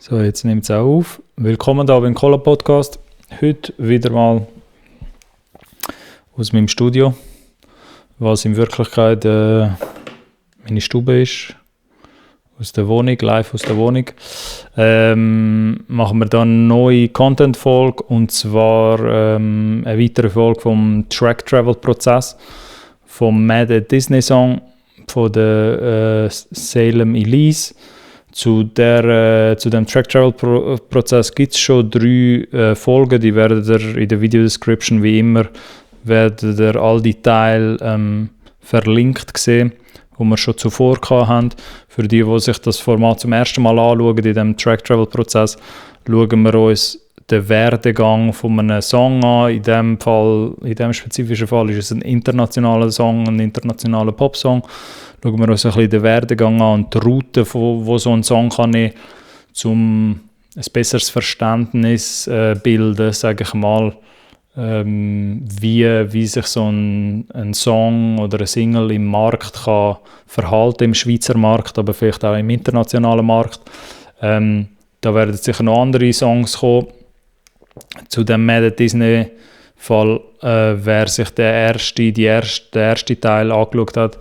So, jetzt nimmt es auch auf. Willkommen da beim Cola Podcast. Heute wieder mal aus meinem Studio, was in Wirklichkeit meine Stube ist. Aus der Wohnung, live aus der Wohnung. Machen wir dann eine neue Content-Folge, und zwar eine weitere Folge vom Track-Travel-Prozess vom Mad at Disney Song von der Salem Elise. Zu dem Track-Travel-Prozess gibt es schon 3 Folgen, die werdet ihr in der Video-Description wie immer werdet ihr all die Teile verlinkt sehen, die wir schon zuvor hatten. Für die sich das Format zum ersten Mal anschauen, in diesem Track-Travel-Prozess, schauen wir uns den Werdegang von einem Song an. In diesem spezifischen Fall ist es ein internationaler Song, ein internationaler Popsong. Schauen wir uns ein bisschen den Werdegang an und die Route, wo so ein Song kann um ein besseres Verständnis bilden, sage ich mal, wie sich so ein Song oder ein Single im Markt kann verhalten, im Schweizer Markt, aber vielleicht auch im internationalen Markt. Da werden sicher noch andere Songs kommen. Zu dem Mad at Disney Fall, wer sich den ersten Teil angeschaut hat,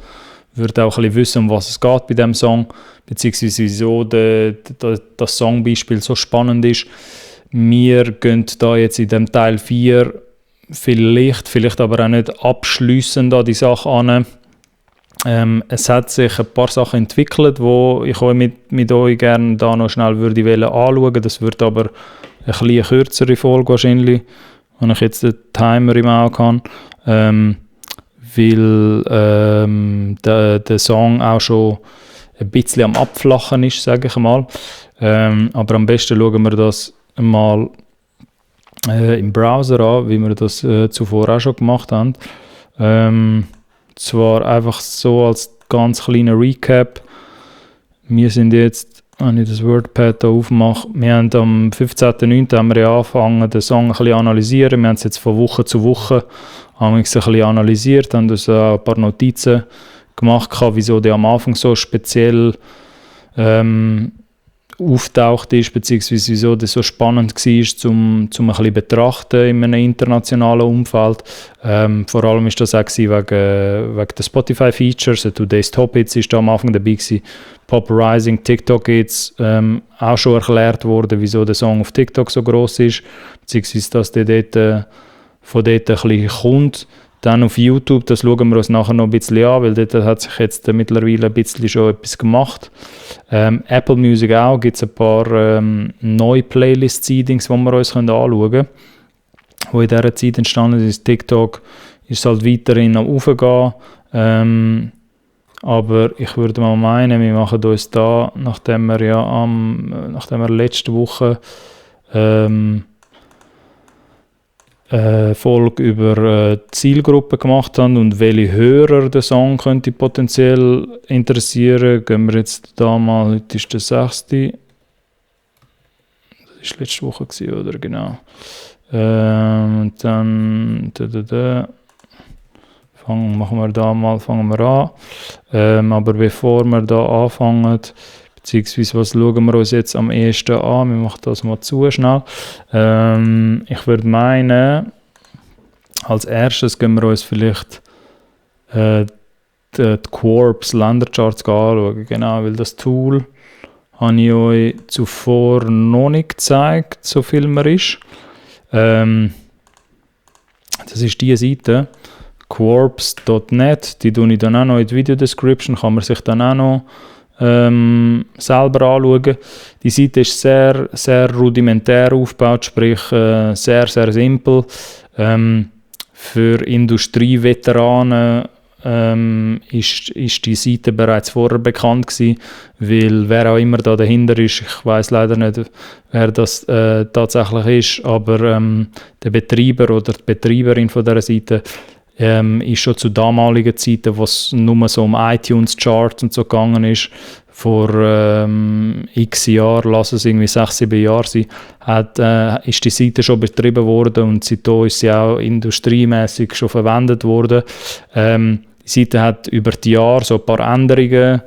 wird auch ein bisschen wissen, um was es geht bei diesem Song, beziehungsweise wieso das Songbeispiel so spannend ist. Wir gehen da jetzt in dem Teil 4 vielleicht aber auch nicht abschliessend an die Sache an. Es hat sich ein paar Sachen entwickelt, die ich euch mit euch gerne da noch schnell anschauen würde. Das wird aber eine kürzere Folge wahrscheinlich, wenn ich jetzt den Timer im Auge habe. Weil der Song auch schon ein bisschen am Abflachen ist, sage ich mal. Aber am besten schauen wir das mal im Browser an, wie wir das zuvor auch schon gemacht haben. Zwar einfach so als ganz kleiner Recap. Wir sind jetzt, wenn ich das WordPad hier aufmache, wir haben am 15.09. haben wir angefangen, den Song ein bisschen analysieren. Wir haben es jetzt von Woche zu Woche ein bisschen analysiert, haben uns ein paar Notizen gemacht, wieso der am Anfang so speziell auftaucht ist, beziehungsweise wieso das so spannend war, zum ein bisschen betrachten in einem internationalen Umfeld. Vor allem ist das auch wegen der Spotify-Features. Today's Top Hits ist da am Anfang dabei gewesen. Pop Rising, TikTok Hits, auch schon erklärt worden, wieso der Song auf TikTok so gross ist, beziehungsweise dass der von dort ein bisschen kommt. Dann auf YouTube, das schauen wir uns nachher noch ein bisschen an, weil dort hat sich jetzt mittlerweile ein bisschen schon etwas gemacht. Apple Music auch, gibt es ein paar neue Playlist-Seedings, die wir uns anschauen können, die in dieser Zeit entstanden ist. TikTok ist halt weiterhin am Aufgehen. Aber ich würde mal meinen, wir machen uns da, nachdem wir letzte Woche Folge über Zielgruppen gemacht haben und welche Hörer der Song könnte potenziell interessieren, gehen wir jetzt da mal, heute ist der 6. Das war letzte Woche, oder? Genau. Und dann fangen wir an. Aber bevor wir da anfangen, beziehungsweise was schauen wir uns jetzt am ehesten an? Wir machen das mal zu schnell. Ich würde meinen, als erstes gehen wir uns vielleicht die Quarbs Ländercharts anschauen. Genau, weil das Tool habe ich euch zuvor noch nicht gezeigt, so viel mehr ist. Das ist diese Seite, quarbs.net. Die tue ich dann auch noch in die Video-Description, kann man sich dann auch noch selber anschauen. Die Seite ist sehr, sehr rudimentär aufgebaut, sprich sehr, sehr simpel. Für Industrieveteranen ist die Seite bereits vorher bekannt gewesen, weil wer auch immer da dahinter ist, ich weiß leider nicht, wer das tatsächlich ist, aber der Betreiber oder die Betreiberin von dieser Seite ist schon zu damaligen Zeiten, wo es nur so um iTunes-Charts und so gegangen ist, vor x Jahren, lass es irgendwie 6-7 Jahre sein, ist die Seite schon betrieben worden und seitdem ist sie auch industriemäßig schon verwendet worden. Die Seite hat über die Jahre so ein paar Änderungen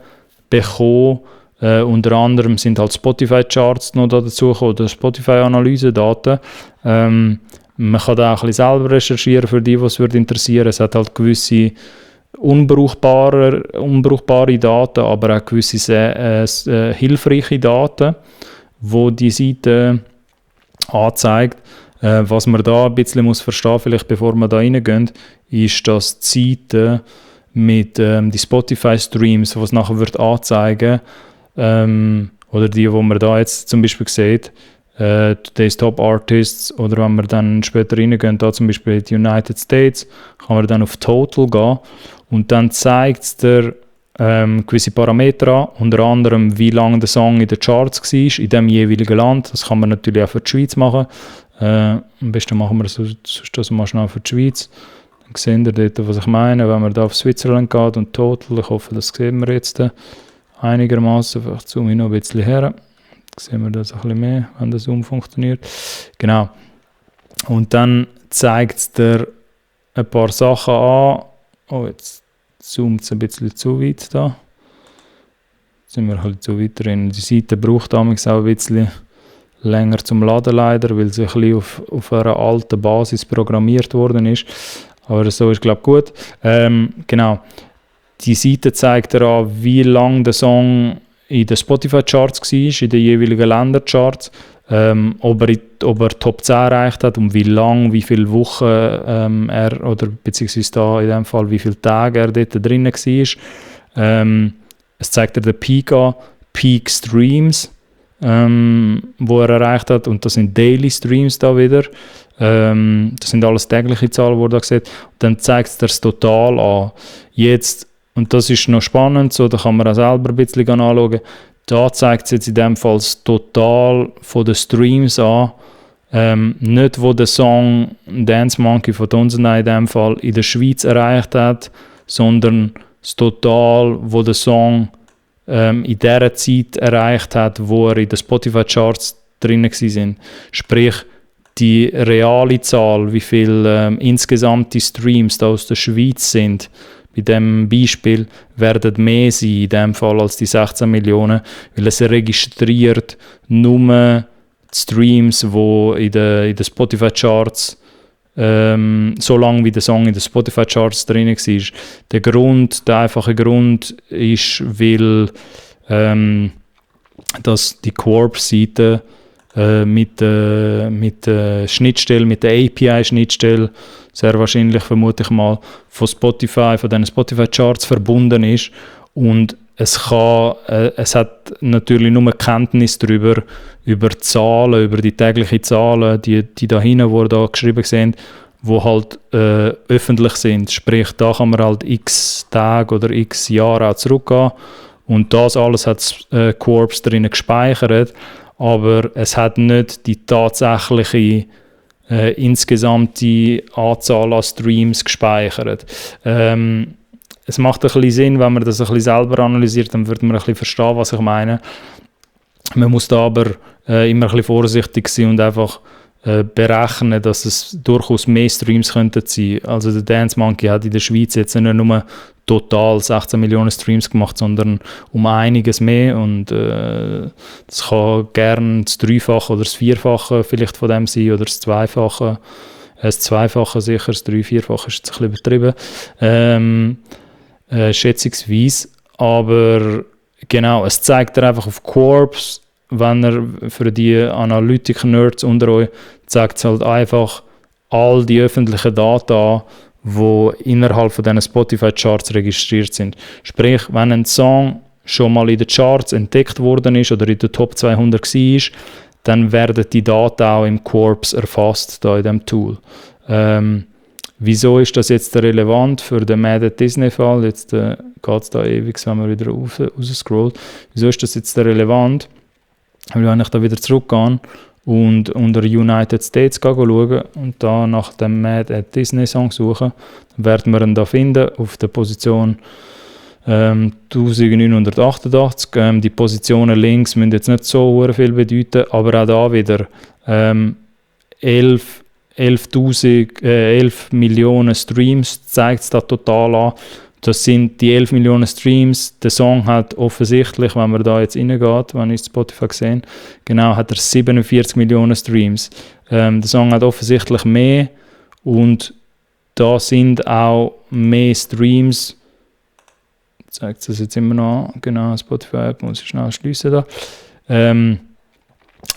bekommen, Unter anderem sind halt Spotify-Charts noch dazu gekommen, oder Spotify-Analyse-Daten. Man kann da auch ein bisschen selber recherchieren, für die, was es würde interessieren. Es hat halt gewisse unbrauchbare Daten, aber auch gewisse sehr hilfreiche Daten, wo die Seite anzeigt. Was man da ein bisschen muss verstehen, vielleicht bevor wir da reingehen, ist, dass die Seite mit die Spotify-Streams, die es nachher wird anzeigen, oder die, wo man da jetzt zum Beispiel sieht, Today's Top Artists, oder wenn wir dann später reingehen, da zum Beispiel in die United States, kann man dann auf Total gehen und dann zeigt es dir gewisse Parameter an, unter anderem wie lange der Song in den Charts war, in dem jeweiligen Land. Das kann man natürlich auch für die Schweiz machen. Am besten machen wir das mal schnell für die Schweiz. Dann sehen ihr dort, was ich meine, wenn man da auf Switzerland geht und Total, ich hoffe, das sehen wir jetzt einigermaßen. Vielleicht zoome ich noch ein bisschen her. Dann sehen wir das ein bisschen mehr, wenn der Zoom funktioniert. Genau. Und dann zeigt es dir ein paar Sachen an. Oh, jetzt zoomt es ein bisschen zu weit da. Jetzt sind wir halt zu weit drin. Die Seite braucht damals auch ein bisschen länger zum Laden leider, weil sie ein bisschen auf einer alten Basis programmiert worden ist. Aber so ist, glaube ich, gut. Genau. Die Seite zeigt dir an, wie lange der Song in den Spotify-Charts war, in den jeweiligen Ländercharts, ob er Top 10 erreicht hat und wie lange, wie viele Wochen er, oder beziehungsweise da in dem Fall, wie viele Tage er dort drin war. Es zeigt dir den Peak an, Peak Streams, wo er erreicht hat, und das sind Daily Streams da wieder. Das sind alles tägliche Zahlen, die er da sieht. Dann zeigt es dir das Total an. Jetzt, und das ist noch spannend, so, da kann man auch selber ein bisschen anschauen. Da zeigt es jetzt in dem Fall das Total von den Streams an. Nicht, wo der Song Dance Monkey von Tonsenei in dem Fall in der Schweiz erreicht hat, sondern das Total, wo der Song in dieser Zeit erreicht hat, wo er in den Spotify-Charts drin war. Sprich, die reale Zahl, wie viele insgesamt die Streams da aus der Schweiz sind, bei diesem Beispiel werden mehr sein in diesem Fall als die 16 Millionen, weil es registriert nur die Streams, die in den Spotify-Charts so lange wie der Song in den Spotify-Charts drin war. Der einfache Grund ist, weil dass die Quarp-Seite mit der Schnittstelle, mit der API-Schnittstelle, sehr wahrscheinlich, vermute ich mal, von diesen Spotify-Charts verbunden ist. Und es hat natürlich nur Kenntnis darüber, über die Zahlen, über die täglichen Zahlen, die da hinten, die da geschrieben sind, die halt öffentlich sind. Sprich, da kann man halt x Tage oder x Jahre auch zurückgehen. Und das alles hat Quarps drinnen gespeichert, aber es hat nicht die tatsächliche insgesamte Anzahl an Streams gespeichert. Es macht ein bisschen Sinn, wenn man das ein bisschen selber analysiert, dann wird man ein bisschen verstehen, was ich meine. Man muss da aber immer ein bisschen vorsichtig sein und einfach berechnen, dass es durchaus mehr Streams könnten sein. Also der Dance Monkey hat in der Schweiz jetzt nicht nur total 16 Millionen Streams gemacht, sondern um einiges mehr, und das kann gerne das Dreifache oder das Vierfache vielleicht von dem sein oder das Zweifache. Das Zweifache sicher, das Vierfache ist jetzt ein bisschen übertrieben, schätzungsweise. Aber genau, es zeigt dir einfach auf Quarps, wenn er für die Analytiker-Nerds unter euch, zeigt es halt einfach all die öffentlichen Daten an, die innerhalb von diesen Spotify-Charts registriert sind. Sprich, wenn ein Song schon mal in den Charts entdeckt worden ist oder in der Top 200 war, dann werden die Daten auch im Quarps erfasst, da in diesem Tool. Wieso ist das jetzt relevant für den Mad at Disney-Fall? Jetzt geht es da ewig, wenn man wieder rausscrollt. Wieso ist das jetzt relevant? Weil wenn ich da wieder zurückgehe und unter United States schauen und da nach dem Mad at Disney Song suchen, dann werden wir ihn da finden auf der Position 1988. Die Positionen links müssen jetzt nicht so viel bedeuten, aber auch da wieder 11 Millionen Streams zeigt es da total an. das sind die 11 Millionen Streams. Der Song hat offensichtlich, wenn man da jetzt reingeht, wenn ich Spotify gesehen, genau, hat er 47 Millionen Streams. Der Song hat offensichtlich mehr und da sind auch mehr Streams. Zeigt das jetzt immer noch an. Genau, Spotify muss ich schnell schließen da.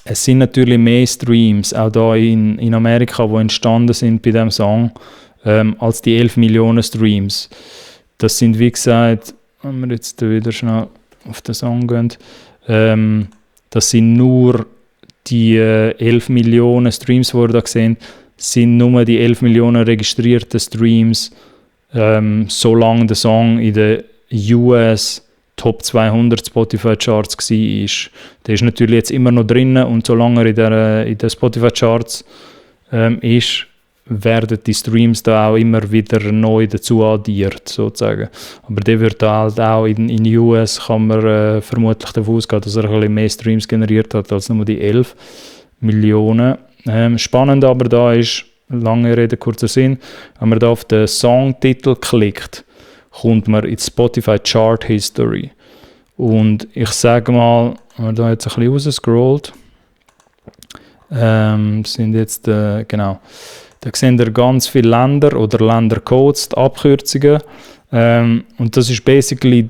Es sind natürlich mehr Streams, auch da in Amerika, die entstanden sind bei diesem Song, als die 11 Millionen Streams. Das sind, wie gesagt, wenn wir jetzt wieder schnell auf den Song gehen, das sind nur die 11 Millionen Streams, die ihr da seht, sind nur die 11 Millionen registrierten Streams, solange der Song in den US Top 200 Spotify Charts war. Der ist natürlich jetzt immer noch drin und solange er in den Spotify Charts ist, werden die Streams da auch immer wieder neu dazu addiert, sozusagen. Aber der wird da halt auch in US, kann man vermutlich davon ausgehen, dass er ein bisschen mehr Streams generiert hat als nur die 11 Millionen. Spannend aber da ist, lange Rede, kurzer Sinn, wenn man da auf den Songtitel klickt, kommt man in die Spotify Chart History. Und ich sage mal, wenn man da jetzt ein bisschen rausscrollt, sind jetzt, genau, da sehen wir ganz viele Länder oder Ländercodes, die Abkürzungen. Und das ist basically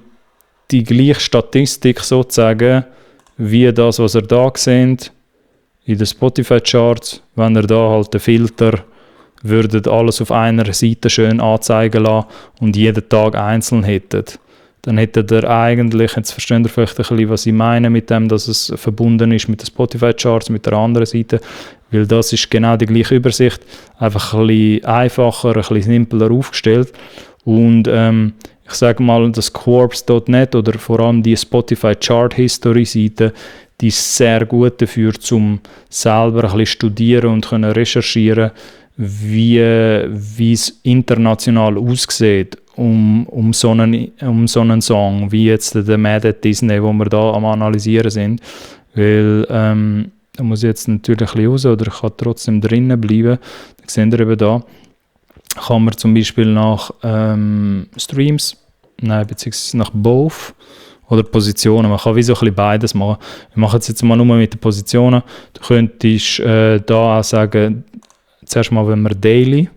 die gleiche Statistik sozusagen, wie das, was ihr da seht, in den Spotify-Charts. Wenn ihr da halt den Filter würdet alles auf einer Seite schön anzeigen lassen und jeden Tag einzeln hättet, dann hättet ihr eigentlich, jetzt versteht ihr vielleicht ein bisschen, was ich meine mit dem, dass es verbunden ist mit den Spotify-Charts, mit der anderen Seite, weil das ist genau die gleiche Übersicht, einfach ein bisschen einfacher, ein bisschen simpler aufgestellt und ich sage mal, das Corpse.net oder vor allem die Spotify Chart History Seite, die ist sehr gut dafür, um selber ein bisschen studieren und können recherchieren, wie es international aussieht um so einen Song, wie jetzt der Mad at Disney, wo wir da am analysieren sind. Weil da muss ich jetzt natürlich ein bisschen raus oder ich kann trotzdem drinnen bleiben. Da seht ihr eben da, kann man zum Beispiel nach Streams, beziehungsweise nach Both oder Positionen, man kann wie so ein bisschen beides machen. Wir machen es jetzt mal nur mit den Positionen. Du könntest da auch sagen, zuerst mal, wenn wir Daily,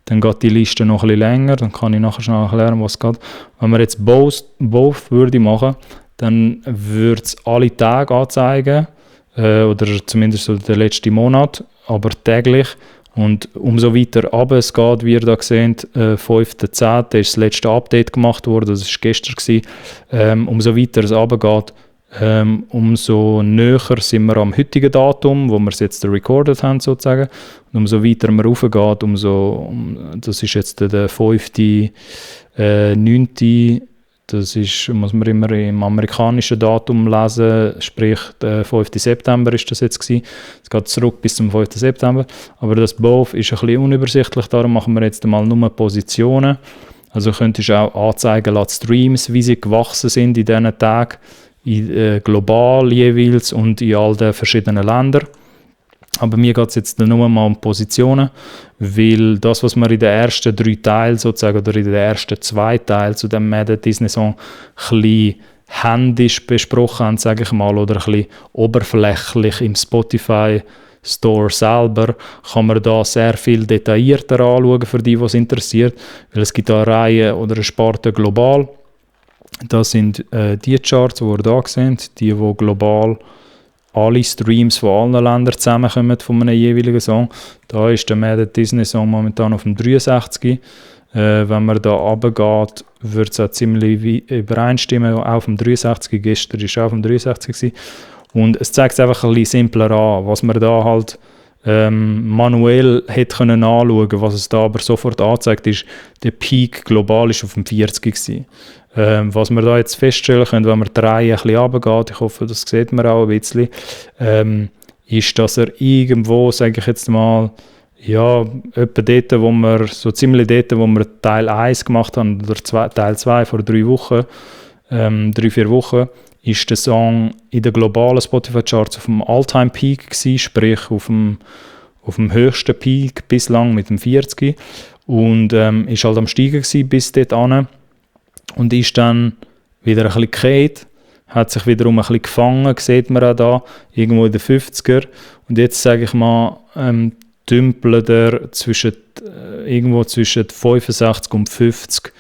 dann geht die Liste noch ein bisschen länger, dann kann ich nachher schnell erklären, was geht. Wenn wir jetzt Both würde machen, dann würde es alle Tage anzeigen, oder zumindest so den letzten Monat, aber täglich. Und umso weiter runter es geht, wie ihr da seht, 5.10. ist das letzte Update gemacht worden, das war gestern. Umso weiter es runter geht, umso näher sind wir am heutigen Datum, wo wir es jetzt recorded haben sozusagen. Und umso weiter man raufgeht, das ist jetzt der 5.9., das ist, muss man immer im amerikanischen Datum lesen, sprich der 5. September ist das jetzt gewesen. Es geht zurück bis zum 5. September, aber das Both ist ein bisschen unübersichtlich, darum machen wir jetzt mal nur Positionen. Also könntest du auch anzeigen lassen, Streams, wie sie gewachsen sind in diesen Tagen, global jeweils und in all den verschiedenen Ländern. Aber mir geht es jetzt nur mal um Positionen, weil das, was wir in den ersten 3 Teilen sozusagen oder in den ersten 2 Teilen zu dem Mad at Disney Song ein bisschen händisch besprochen haben, sage ich mal, oder ein bisschen oberflächlich im Spotify Store selber, kann man da sehr viel detaillierter anschauen für die, was interessiert, weil es gibt da eine Reihe oder eine Sparte global. Das sind die Charts, die ihr da seht, die global alle Streams von allen Ländern zusammenkommen von einem jeweiligen Song. Da ist der Mad at Disney Song momentan auf dem 63. Wenn man da runtergeht, wird es auch ziemlich übereinstimmen. Auch auf dem 63. Gestern war es auch auf dem 63 gewesen. Und es zeigt es einfach ein bisschen simpler an, was man da halt manuell hätte können anschauen können. Was es da aber sofort anzeigt, ist, der Peak global ist auf dem 40 gewesen. Was wir da jetzt feststellen können, wenn man die Reihe ein bisschen runtergeht, ich hoffe, das sieht man auch ein bisschen, ist, dass er irgendwo, sage ich jetzt mal, ja, etwa dort, wo wir, so ziemlich dort, wo wir Teil 1 gemacht haben, oder Teil 2 vor 3 Wochen, 3-4 Wochen, ist der Song in den globalen Spotify-Charts auf dem All-Time-Peak gewesen, sprich auf dem höchsten Peak bislang mit dem 40 und ist halt am Steigen gewesen bis dort hin. und ist dann wieder ein bisschen gefallen, hat sich wiederum ein bisschen gefangen, sieht man auch da, irgendwo in den 50er. Und jetzt sage ich mal, dümpelt er irgendwo zwischen 65 und 50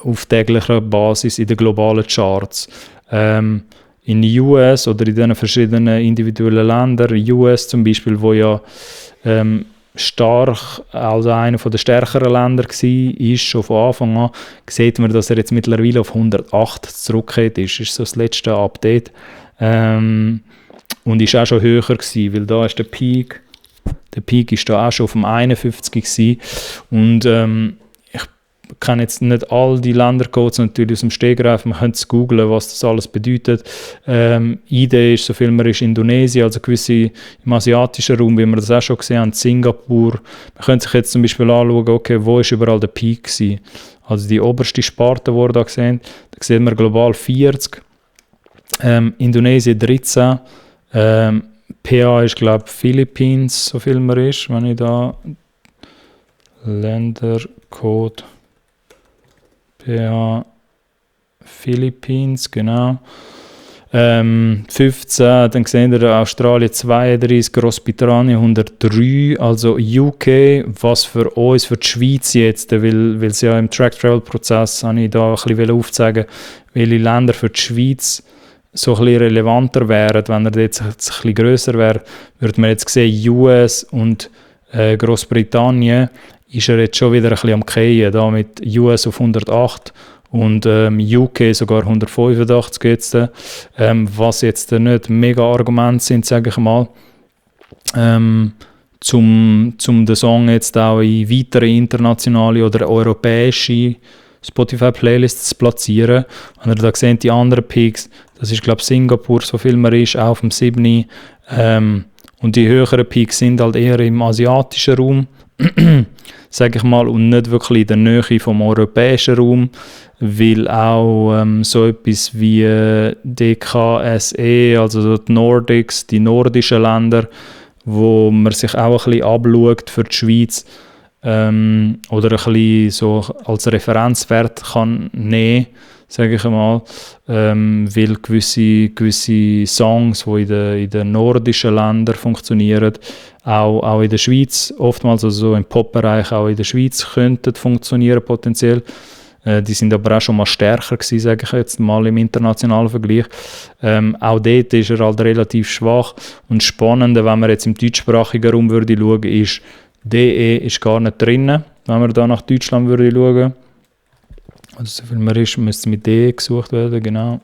auf täglicher Basis in den globalen Charts. In den US oder in den verschiedenen individuellen Ländern, US zum Beispiel, wo ja stark, also einer der stärkeren Länder war, ist schon von Anfang an, sieht man, dass er jetzt mittlerweile auf 108 zurückgekehrt ist. Das ist so das letzte Update. Und ist auch schon höher gewesen, weil da ist der Peak ist da auch schon auf dem 51 gewesen. Und ich kann jetzt nicht all die Ländercodes natürlich aus dem Stegreif, man könnte es googlen, was das alles bedeutet. Idee ist, so viel man ist Indonesien, also gewisse im asiatischen Raum, wie wir das auch schon gesehen haben, Singapur. Man könnte sich jetzt zum Beispiel anschauen, okay, wo ist überall der Peak gewesen. Also die oberste Sparte, die wir da sehen, da sieht man global 40, Indonesien 13, PA ist, glaube ich, Philippines, so viel man ist, wenn ich da Ländercode PA Philippines, genau. 15, dann sehen wir Australien 32, Großbritannien 103, also UK, was für uns, für die Schweiz jetzt, weil es ja im Track-Travel-Prozess, habe ich da ein bisschen aufzeigen, welche Länder für die Schweiz so ein bisschen relevanter wären. Wenn er jetzt ein bisschen grösser wäre, würde man jetzt sehen, US und Großbritannien ist er jetzt schon wieder ein bisschen am Fallen, da mit US auf 108 und UK sogar 185 jetzt, was jetzt nicht mega Argumente sind, sage ich mal, zum den Song jetzt auch in weitere internationale oder europäische Spotify-Playlists zu platzieren. Wenn ihr da seht, die anderen Peaks, das ist, glaube ich, Singapur, so viel man ist, auch auf dem 7. Und die höheren Peaks sind halt eher im asiatischen Raum, sage ich mal, und nicht wirklich in der Nähe vom europäischen Raum, weil auch so etwas wie DKSE, also die Nordics, die nordischen Länder, wo man sich auch ein bisschen abschaut für die Schweiz, oder ein bisschen so als Referenzwert kann nehmen, sage ich mal, weil gewisse Songs, die in den nordischen Ländern funktionieren, auch in der Schweiz oftmals, also so im Pop-Bereich auch in der Schweiz könnten funktionieren potenziell. Die sind aber auch schon mal stärker gewesen, sage ich jetzt mal im internationalen Vergleich. Auch dort ist er halt relativ schwach. Und spannend, wenn man jetzt im deutschsprachigen Raum würde schauen, ist, DE ist gar nicht drin, wenn man da nach Deutschland würde schauen. Also so viel man ist, müsste mit DE gesucht werden, genau.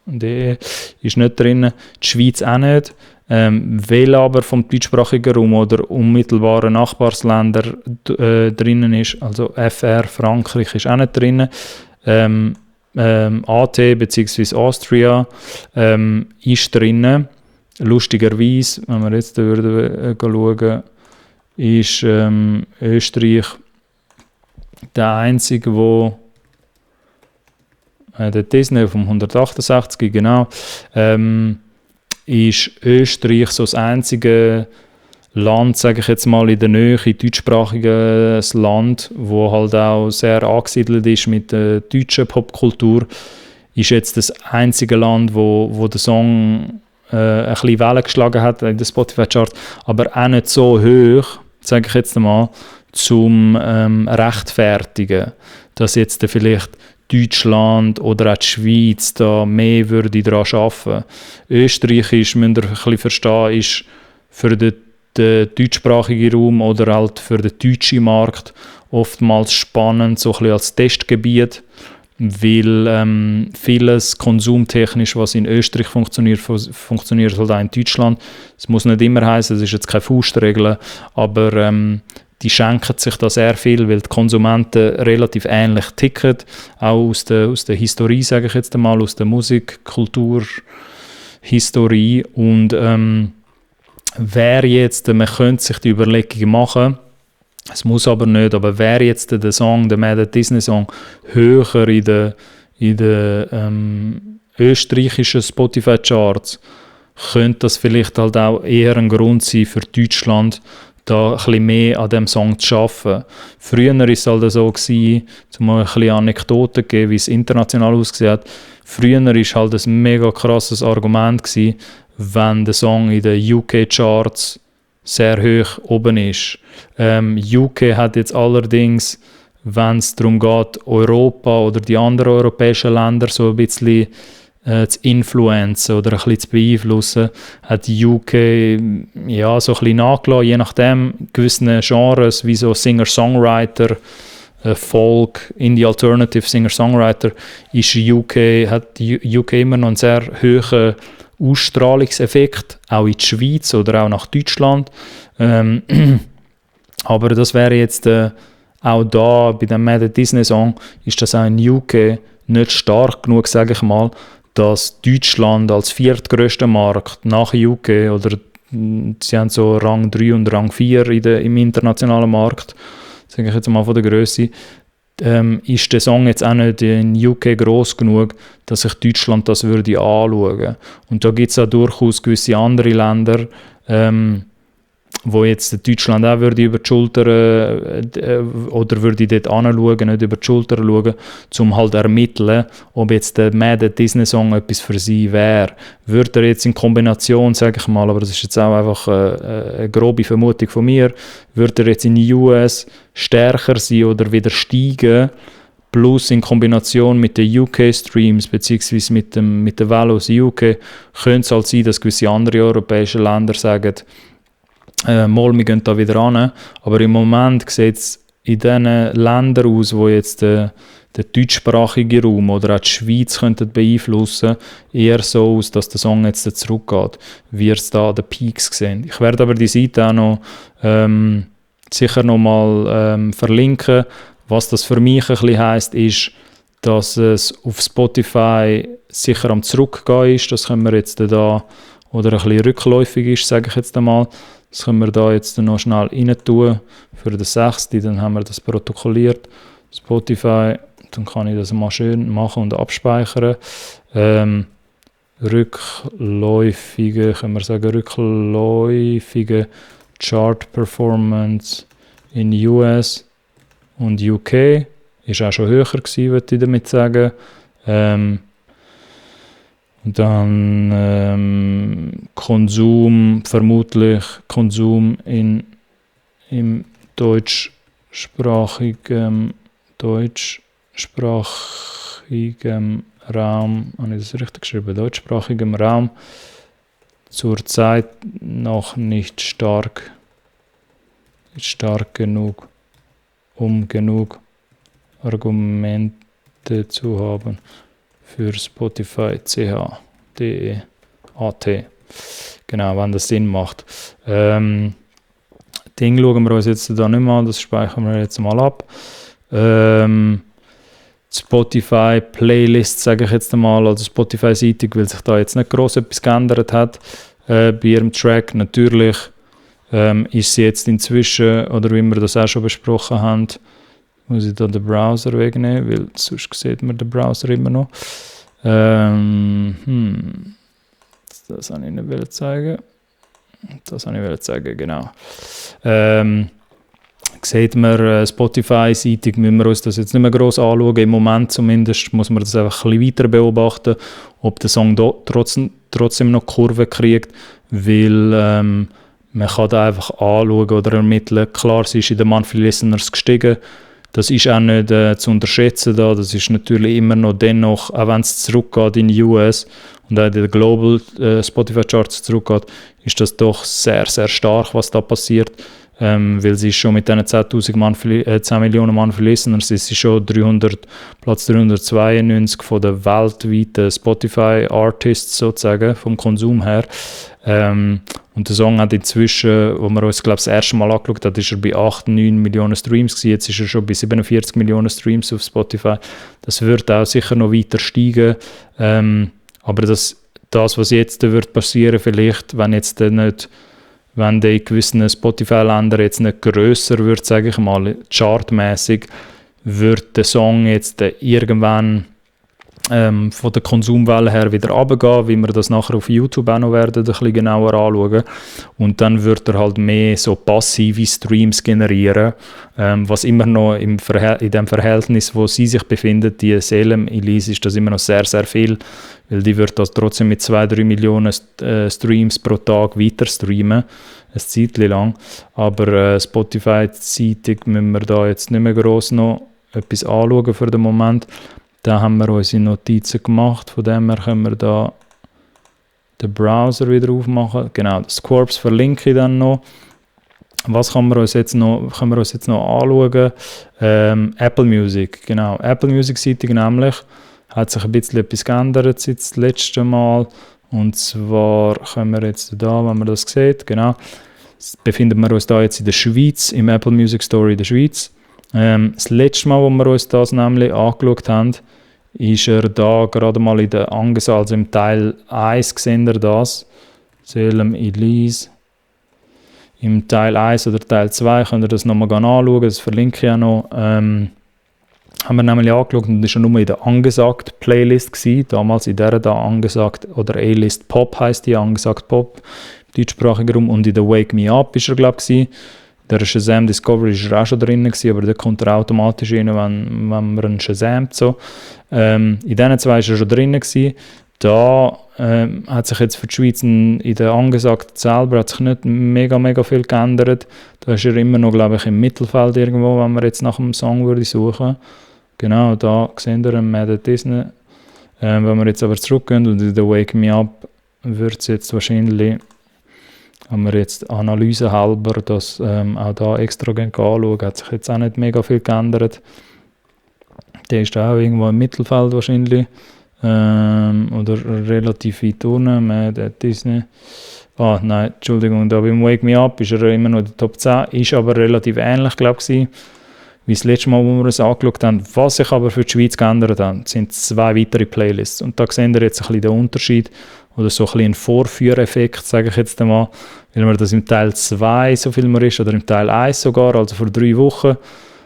DE ist nicht drin, die Schweiz auch nicht. Weil aber vom deutschsprachigen Raum oder unmittelbaren Nachbarsländer drinnen ist, also FR, Frankreich ist auch nicht drin. AT bzw. Austria ist drin. Lustigerweise, wenn wir jetzt schauen, ist Österreich der einzige, wo der Disney vom 168, genau, ist Österreich so das einzige Land, sage ich jetzt mal, in der Nähe, deutschsprachiges Land, wo halt auch sehr angesiedelt ist mit der deutschen Popkultur, ist jetzt das einzige Land, wo der Song ein bisschen Wellen geschlagen hat in den Spotify-Charts, aber auch nicht so hoch, sage ich jetzt mal, zum rechtfertigen, dass jetzt vielleicht Deutschland oder auch die Schweiz da mehr würde daran arbeiten. Österreich ist, müsst ihr ein bisschen verstehen, ist für den deutschsprachigen Raum oder halt für den deutschen Markt oftmals spannend, so ein bisschen als Testgebiet, weil vieles konsumtechnisch, was in Österreich funktioniert halt auch in Deutschland. Es muss nicht immer heißen, es ist jetzt keine Faustregel, aber die schenken sich da sehr viel, weil die Konsumenten relativ ähnlich ticken, auch aus der Historie, sage ich jetzt einmal, aus der Musik, Kultur, Historie. Und man könnte sich die Überlegung machen, es muss aber nicht, aber wäre jetzt der Song, der Mad Disney Song, höher in den österreichischen Spotify Charts, könnte das vielleicht halt auch eher ein Grund sein für Deutschland, da ein bisschen mehr an diesem Song zu arbeiten. Früher war es halt so, um mal ein bisschen Anekdoten zu geben, wie es international ausgesehen hat. Früher war halt ein mega krasses Argument gewesen, wenn der Song in den UK-Charts sehr hoch oben ist. UK hat jetzt allerdings, wenn es darum geht, Europa oder die anderen europäischen Länder so ein bisschen zu influenzen oder ein bisschen zu beeinflussen, hat die UK ja, so ein bisschen nachgelassen, je nachdem gewissen Genres wie so Singer-Songwriter, Folk, Indie-Alternative Singer-Songwriter, hat die UK immer noch einen sehr hohen Ausstrahlungseffekt, auch in die Schweiz oder auch nach Deutschland. Aber das wäre jetzt auch da, bei dem Mad Disney Song, ist das auch in UK nicht stark genug, sage ich mal, dass Deutschland als viertgrößter Markt nach UK, oder sie haben so Rang 3 und Rang 4 im internationalen Markt, sage ich jetzt mal von der Größe, ist der Song jetzt auch nicht in UK gross genug, dass sich Deutschland das würde anschauen. Und da gibt es auch durchaus gewisse andere Länder, wo jetzt Deutschland auch würde über die Schulter oder würde dort anschauen, nicht über die Schulter schauen, um halt ermitteln, ob jetzt der Mad Disney Song etwas für sie wäre. Würde er jetzt in Kombination, sage ich mal, aber das ist jetzt auch einfach eine grobe Vermutung von mir, würde er jetzt in den US stärker sein oder wieder steigen, plus in Kombination mit den UK-Streams bzw. mit den Values in UK, könnte es halt sein, dass gewisse andere europäische Länder sagen, mal, wir gehen da wieder ran. Aber im Moment sieht es in diesen Ländern aus, wo jetzt der deutschsprachige Raum oder auch die Schweiz könnten beeinflussen, eher so aus, dass der Song jetzt zurückgeht, wie es da an den Peaks sehen. Ich werde aber die Seite auch noch sicher noch mal verlinken. Was das für mich ein bisschen heisst, ist, dass es auf Spotify sicher am Zurückgehen ist. Das können wir jetzt da, oder ein bisschen rückläufig ist, sage ich jetzt einmal. Das können wir da jetzt noch schnell rein tun für den 6. Dann haben wir das protokolliert. Spotify, dann kann ich das mal schön machen und abspeichern. Rückläufige, können wir sagen, rückläufige Chart Performance in US und UK. Ist auch schon höher gewesen, würde ich damit sagen. Und dann vermutlich Konsum im deutschsprachigen Raum, habe ich das richtig geschrieben? Deutschsprachigem Raum zurzeit noch nicht stark genug, um genug Argumente zu haben für Spotify ch.de AT. Genau, wenn das Sinn macht. Ding schauen wir uns jetzt da nicht mehr an, das speichern wir jetzt mal ab. Spotify Playlist, sage ich jetzt einmal, also Spotify-Seite, weil sich da jetzt nicht gross etwas geändert hat bei ihrem Track. Natürlich ist sie jetzt inzwischen, oder wie wir das auch schon besprochen haben, muss ich da den Browser wegnehmen, weil sonst sieht man den Browser immer noch. Das wollte ich nicht zeigen. Das wollte ich zeigen, genau. Sieht man Spotify-seitig, müssen wir uns das jetzt nicht mehr gross anschauen. Im Moment zumindest muss man das einfach ein bisschen weiter beobachten, ob der Song trotzdem noch Kurve kriegt, weil man kann da einfach anschauen oder ermitteln. Klar, sie ist in den Monthly Listeners gestiegen. Das ist auch nicht zu unterschätzen da. Das ist natürlich immer noch dennoch, auch wenn es zurückgeht in die US und auch in den Global Spotify Charts zurückgeht, ist das doch sehr, sehr stark, was da passiert. Weil sie ist schon mit diesen 10 Millionen Monthly Listeners, ist sie schon Platz 392 von den weltweiten Spotify Artists sozusagen, vom Konsum her. Und der Song hat inzwischen, wo wir uns glaube das erste Mal angeschaut haben, ist er bei 8, 9 Millionen Streams gewesen. Jetzt ist er schon bei 47 Millionen Streams auf Spotify. Das wird auch sicher noch weiter steigen. Aber das, was jetzt wird passieren, vielleicht, wenn die gewissen Spotify-Länder jetzt nicht grösser wird, sage ich mal, chartmäßig, wird der Song jetzt irgendwann von der Konsumwelle her wieder runtergehen, wie wir das nachher auf YouTube auch noch werden, ein bisschen genauer anschauen. Und dann wird er halt mehr so passive Streams generieren, was immer noch in dem Verhältnis, wo sie sich befindet, die Salem Elise, ist das immer noch sehr, sehr viel, weil die wird das trotzdem mit 2-3 Millionen Streams pro Tag weiter streamen, ein Zeitchen lang. Aber Spotify-Zeitung müssen wir da jetzt nicht mehr gross noch etwas anschauen für den Moment. Da haben wir unsere Notizen gemacht, von dem her können wir da den Browser wieder aufmachen. Genau, das Corps verlinke ich dann noch. Was können wir uns jetzt noch anschauen? Apple Music, genau. Apple Music Seite nämlich hat sich ein bisschen etwas geändert seit das letzte Mal. Und zwar können wir jetzt da, wenn man das sieht, genau, befinden wir uns da jetzt in der Schweiz, im Apple Music Store in der Schweiz. Das letzte Mal, wo wir uns das nämlich angeschaut haben, ist er da gerade mal in der angesagt, also im Teil 1 gesehen ihr das. Salem Elise. Im Teil 1 oder Teil 2 könnt ihr das nochmal anschauen, das verlinke ich auch noch. Haben wir nämlich angeschaut und das war nur in der angesagt Playlist gewesen, damals in der da angesagt, oder A-List Pop heisst die, angesagt Pop, im deutschsprachigen Raum, und in der Wake Me Up ist er, glaube ich. Der Shazam Discovery ist auch schon drin gewesen, aber der kommt er automatisch rein, wenn man einen Shazamt. So. In diesen zwei war er schon drin gewesen. Da hat sich jetzt für die Schweiz in der angesagt selber hat sich nicht mega viel geändert. Da ist er immer noch, glaube ich, im Mittelfeld irgendwo, wenn man jetzt nach einem Song würde suchen. Genau, da sehen wir Mad Disney. Wenn wir jetzt aber zurückgehen und in der Wake Me Up wird es jetzt wahrscheinlich, haben wir jetzt Analyse halber, das auch da extra anschauen, hat sich jetzt auch nicht mega viel geändert. Der ist auch irgendwo im Mittelfeld wahrscheinlich. Oder relativ weit unten, Disney. Nein, Entschuldigung, da beim Wake Me Up ist er immer noch in der Top 10, ist aber relativ ähnlich, glaube ich, wie das letzte Mal, wo wir es angeschaut haben. Was sich aber für die Schweiz geändert hat, sind 2 weitere Playlists. Und da sehen wir jetzt ein bisschen den Unterschied, oder so ein bisschen ein Vorführeffekt, sage ich jetzt einmal, weil wir das im Teil 2 so viel mehr ist, oder im Teil 1 sogar, also vor 3 Wochen,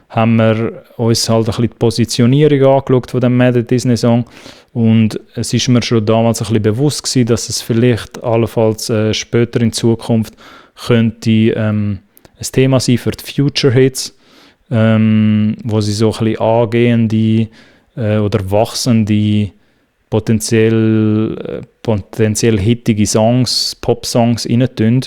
haben wir uns halt ein bisschen die Positionierung angeschaut von dem Mad Disney Song, und es ist mir schon damals ein bisschen bewusst gewesen, dass es vielleicht allenfalls später in Zukunft könnte ein Thema sein für die Future Hits, wo sie so ein bisschen angehende oder wachsende potenziell hittige Songs, Pop-Songs reintun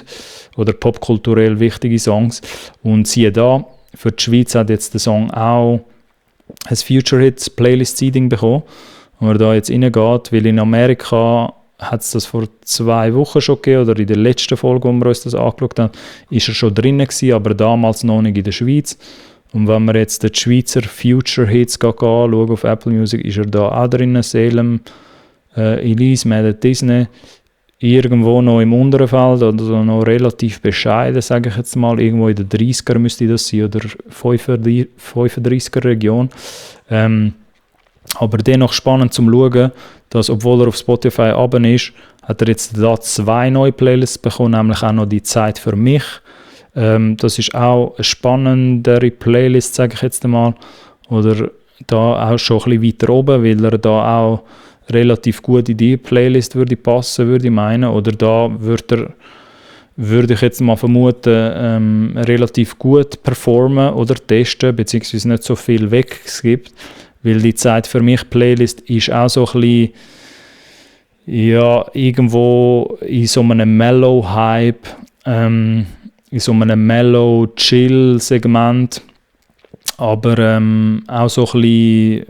oder popkulturell wichtige Songs. Und siehe da, für die Schweiz hat jetzt der Song auch ein Future Hits Playlist Seeding bekommen, wo er da jetzt reingeht, weil in Amerika hat es das vor 2 Wochen schon gegeben, oder in der letzten Folge, wo wir uns das angeschaut haben, ist er schon drin gewesen, aber damals noch nicht in der Schweiz. Und wenn wir jetzt die Schweizer Future Hits anschauen auf Apple Music, ist er da auch drin, Salem, Elise, Mad Disney, irgendwo noch im unteren Feld, oder so noch relativ bescheiden, sage ich jetzt mal, irgendwo in den 30er müsste das sein, oder 35er Region. Aber dennoch spannend zum Schauen, dass, obwohl er auf Spotify runter ist, hat er jetzt da 2 neue Playlists bekommen, nämlich auch noch die Zeit für mich. Das ist auch eine spannendere Playlist, sage ich jetzt einmal. Oder da auch schon ein bisschen weiter oben, weil er da auch relativ gut in die Playlist würde passen, würde ich meinen. Oder da würde ich jetzt mal vermuten, relativ gut performen oder testen, beziehungsweise nicht so viel weggibt. Weil die Zeit für mich Playlist ist auch so ein bisschen, ja, irgendwo in so einem Mellow-Hype, in so einem Mellow-Chill-Segment, aber auch so ein bisschen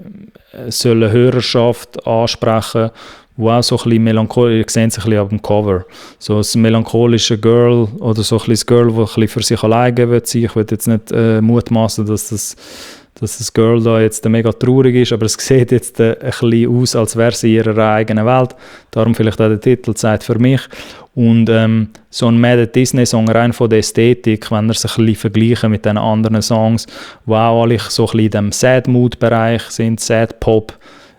soll eine Hörerschaft ansprechen, wo auch so ein bisschen melancholisch, ihr seht es ein bisschen auf dem Cover, so ein melancholische Girl oder so ein bisschen das Girl, das ein bisschen für sich alleine will sein. Ich will jetzt nicht mutmaßen, dass das Girl da jetzt mega traurig ist, aber es sieht jetzt ein bisschen aus, als wäre sie in ihrer eigenen Welt. Darum vielleicht auch der Titel «Zeit für mich». Und so ein Mad Disney-Song, rein von der Ästhetik, wenn wir es ein bisschen vergleichen mit den anderen Songs, die auch alle so ein bisschen in diesem Sad-Mood-Bereich sind, Sad-Pop,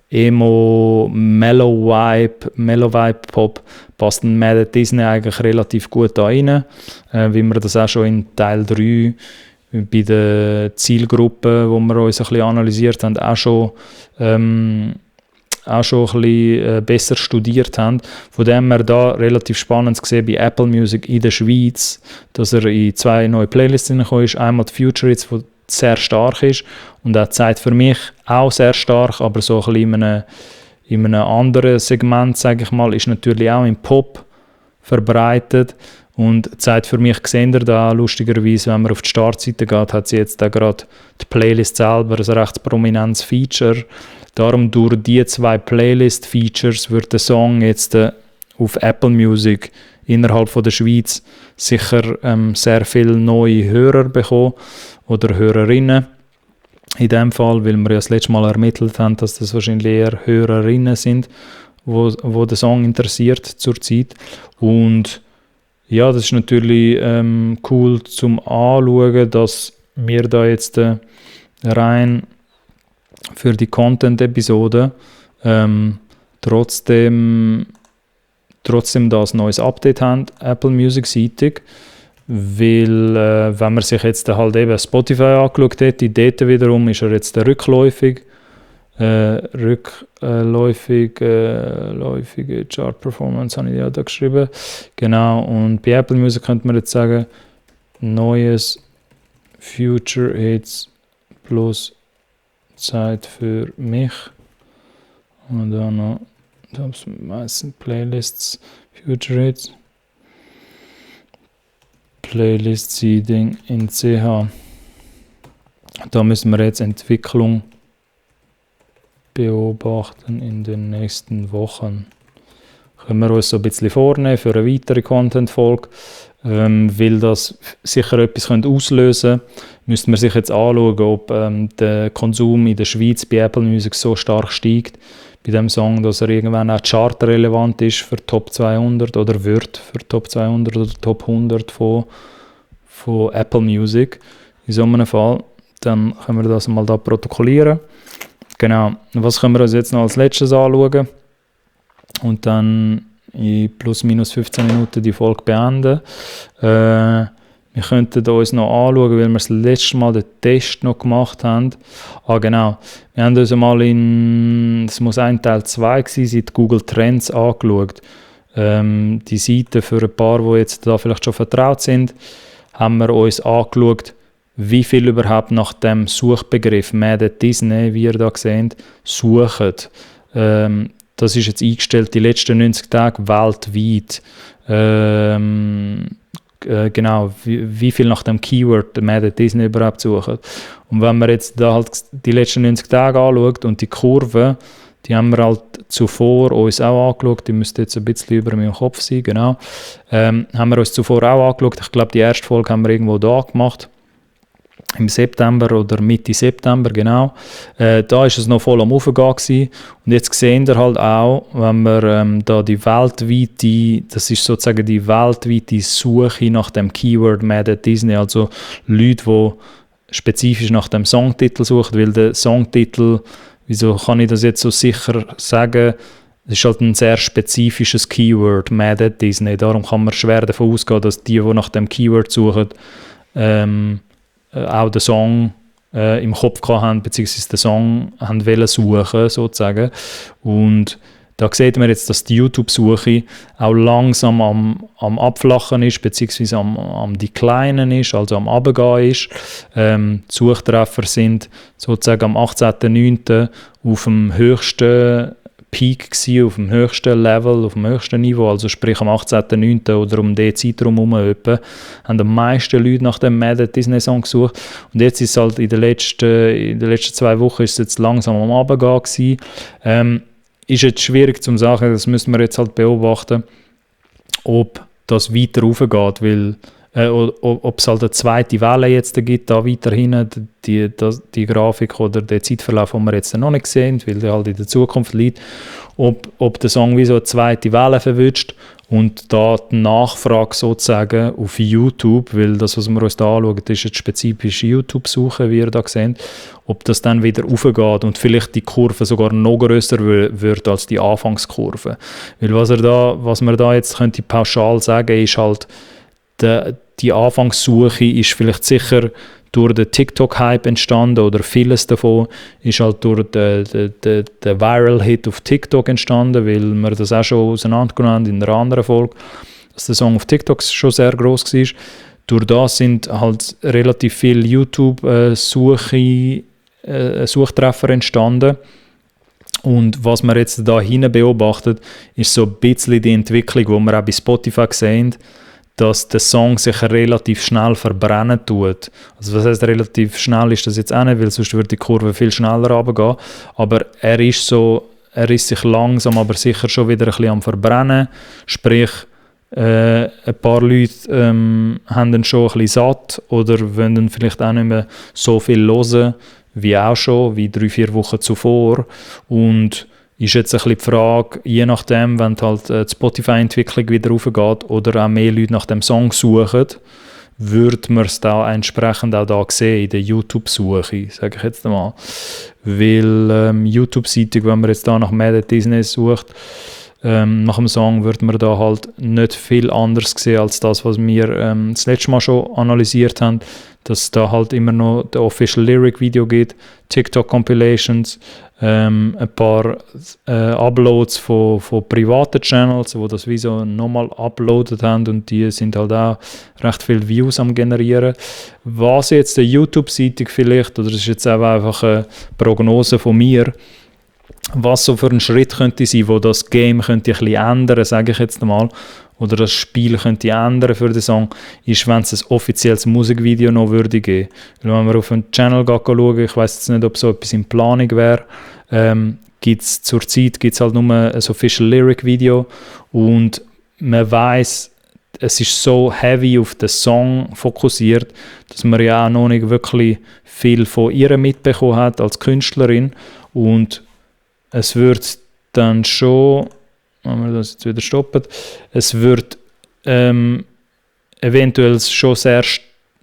Emo, Mellow-Vibe-Pop, passt ein Mad Disney eigentlich relativ gut da rein, wie wir das auch schon in Teil 3 bei der Zielgruppe, wo wir uns ein bisschen analysiert haben, auch schon auch schon ein bisschen besser studiert haben. Von dem her da relativ spannend zu sehen bei Apple Music in der Schweiz, dass er in 2 neue Playlists hineingekommen ist. Einmal die Future Hits, die sehr stark ist und auch Zeit für mich auch sehr stark, aber so ein bisschen in einem anderen Segment, sage ich mal, ist natürlich auch im Pop verbreitet. Und Zeit für mich sehen ihr da lustigerweise, wenn man auf die Startseite geht, hat sie jetzt auch gerade die Playlist selber ein recht prominentes Feature. Darum durch die 2 Playlist-Features wird der Song jetzt auf Apple Music innerhalb von der Schweiz sicher sehr viele neue Hörer bekommen oder Hörerinnen. In dem Fall, weil wir ja das letzte Mal ermittelt haben, dass das wahrscheinlich eher Hörerinnen sind, wo der Song interessiert zurzeit. Und ja, das ist natürlich cool zum Anschauen, dass wir da jetzt rein für die Content-Episode trotzdem das neues Update haben, Apple Music seitig, weil wenn man sich jetzt halt eben Spotify angeschaut hätte, dort wiederum ist er jetzt rückläufige Chart Performance habe ich ja da geschrieben. Genau, und bei Apple Music könnte man jetzt sagen, neues Future Hits plus Zeit für mich. Und dann noch, das meisten Playlists, Future Hits, Playlist Seeding in CH. Da müssen wir jetzt Entwicklung beobachten in den nächsten Wochen. Können wir uns so ein bisschen vornehmen für eine weitere Content-Folge, weil das sicher etwas auslösen könnte. Müsste man sich jetzt anschauen, ob der Konsum in der Schweiz bei Apple Music so stark steigt, bei dem Song, dass er irgendwann auch chartrelevant ist für Top 200 oder wird für Top 200 oder Top 100 von Apple Music. In so einem Fall, dann können wir das mal da protokollieren. Genau, was können wir uns jetzt noch als letztes anschauen und dann in plus minus 15 Minuten die Folge beenden. Wir könnten uns noch anschauen, weil wir das letzte Mal den Test noch gemacht haben. Genau, wir haben uns mal das muss ein Teil 2 gewesen sein, die Google Trends angeschaut. Die Seite für ein paar, die jetzt da vielleicht schon vertraut sind, haben wir uns angeschaut, wie viel überhaupt nach dem Suchbegriff Mad at Disney, wie ihr da seht, suchen. Das ist jetzt eingestellt die letzten 90 Tage weltweit. Genau, wie viel nach dem Keyword Mad at Disney überhaupt suchen. Und wenn man jetzt da halt die letzten 90 Tage anschaut und die Kurve, die haben wir halt zuvor uns auch angeschaut, die müsste jetzt ein bisschen über meinem Kopf sein, genau. Haben wir uns zuvor auch angeschaut, ich glaube die erste Folge haben wir irgendwo da gemacht. Im September oder Mitte September, genau. Da ist es noch voll am Aufgehen gewesen. Und jetzt sehen wir halt auch, wenn wir da die weltweite, das ist sozusagen die weltweite Suche nach dem Keyword Mad at Disney, also Leute, die spezifisch nach dem Songtitel suchen, weil der Songtitel, wieso kann ich das jetzt so sicher sagen, das ist halt ein sehr spezifisches Keyword, Mad at Disney. Darum kann man schwer davon ausgehen, dass die nach dem Keyword suchen, auch den Song im Kopf haben, beziehungsweise den Song haben wollen suchen, sozusagen. Und da sieht man jetzt, dass die YouTube-Suche auch langsam am Abflachen ist, beziehungsweise am Declinen ist, also am Runtergehen ist. Die Suchtreffer sind sozusagen am 18.09. auf dem höchsten Peak gewesen, auf dem höchsten Level, auf dem höchsten Niveau, also sprich am 18.09. oder um den Zeitraum herum etwa, haben die meisten Leute nach dem Mad at Disney Song gesucht. Und jetzt ist es halt in den letzten 2 Wochen ist es jetzt langsam am Runtergehen gewesen. Ist jetzt schwierig zu sagen, das müssen wir jetzt halt beobachten, ob das weiter raufgeht, weil ob es halt eine zweite Welle jetzt gibt, da weiterhin die Grafik oder den Zeitverlauf, den wir jetzt noch nicht sehen, weil der halt in der Zukunft liegt, ob der Song wie so eine zweite Welle verwünscht und da die Nachfrage sozusagen auf YouTube, weil das, was wir uns da anschauen, ist eine spezifische YouTube-Suche, wie ihr da seht, ob das dann wieder raufgeht und vielleicht die Kurve sogar noch grösser wird als die Anfangskurve. Weil was man da jetzt könnte pauschal sagen, ist halt, die Anfangssuche ist vielleicht sicher durch den TikTok-Hype entstanden oder vieles davon ist halt durch den Viral-Hit auf TikTok entstanden, weil wir das auch schon auseinandergenommen haben in einer anderen Folge, dass der Song auf TikTok schon sehr gross war. Durch das sind halt relativ viele YouTube-Suchtreffer entstanden. Und was man jetzt da hinten beobachtet, ist so ein bisschen die Entwicklung, die wir auch bei Spotify sehen, dass der Song sich relativ schnell verbrennen tut. Also was heisst relativ schnell ist das jetzt auch nicht, weil sonst würde die Kurve viel schneller runtergehen. Aber er ist sich langsam, aber sicher schon wieder ein bisschen am Verbrennen. Sprich, ein paar Leute haben ihn schon ein bisschen satt oder wollen ihn vielleicht auch nicht mehr so viel hören, wie auch schon, wie 3-4 Wochen zuvor. Und ist jetzt ein bisschen die Frage, je nachdem, wenn halt die Spotify-Entwicklung wieder raufgeht oder auch mehr Leute nach dem Song suchen, würde man es da entsprechend auch da sehen, in der YouTube-Suche, sage ich jetzt mal. Weil YouTube-Seite, wenn man jetzt da nach Mad at Disney sucht, nach dem Song würde man da halt nicht viel anders sehen als das, was wir das letzte Mal schon analysiert haben, dass da halt immer noch der Official Lyric Video gibt, TikTok-Compilations, ein paar Uploads von privaten Channels, die das Video nochmal uploadet haben und die sind halt auch recht viele Views am generieren. Was jetzt der YouTube-Seite vielleicht, oder das ist jetzt auch einfach eine Prognose von mir, was so für ein Schritt könnte sein, wo das Game könnte ein bisschen ändern, sage ich jetzt mal, oder das Spiel könnte ändern für den Song, ist, wenn es ein offizielles Musikvideo noch würde geben. Weil wenn man auf einen Channel schauen, ich weiß jetzt nicht, ob so etwas in Planung wäre, zurzeit gibt es halt nur ein Official Lyric Video und man weiss, es ist so heavy auf den Song fokussiert, dass man ja auch noch nicht wirklich viel von ihr mitbekommen hat als Künstlerin und es wird dann schon, wenn wir das jetzt wieder stoppen, es wird eventuell schon sehr,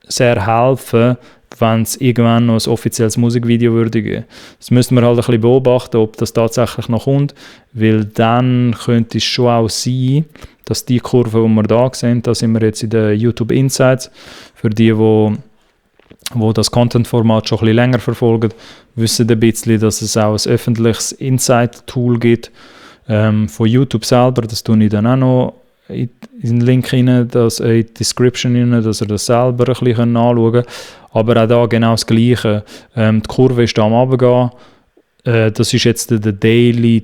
sehr helfen, wenn es irgendwann noch ein offizielles Musikvideo würde geben. Das müssen wir halt ein bisschen beobachten, ob das tatsächlich noch kommt, weil dann könnte es schon auch sein, dass die Kurve, die wir da sehen, da sind wir jetzt in den YouTube Insights, für die das Content-Format schon ein bisschen länger verfolgen, wissen ein bisschen, dass es auch ein öffentliches Insight-Tool gibt von YouTube selber. Das tue ich dann auch noch in den Link rein, in die Description rein, dass ihr das selber ein bisschen anschauen könnt. Aber auch da genau das Gleiche. Die Kurve ist da am Runtergehen. Das ist jetzt die Daily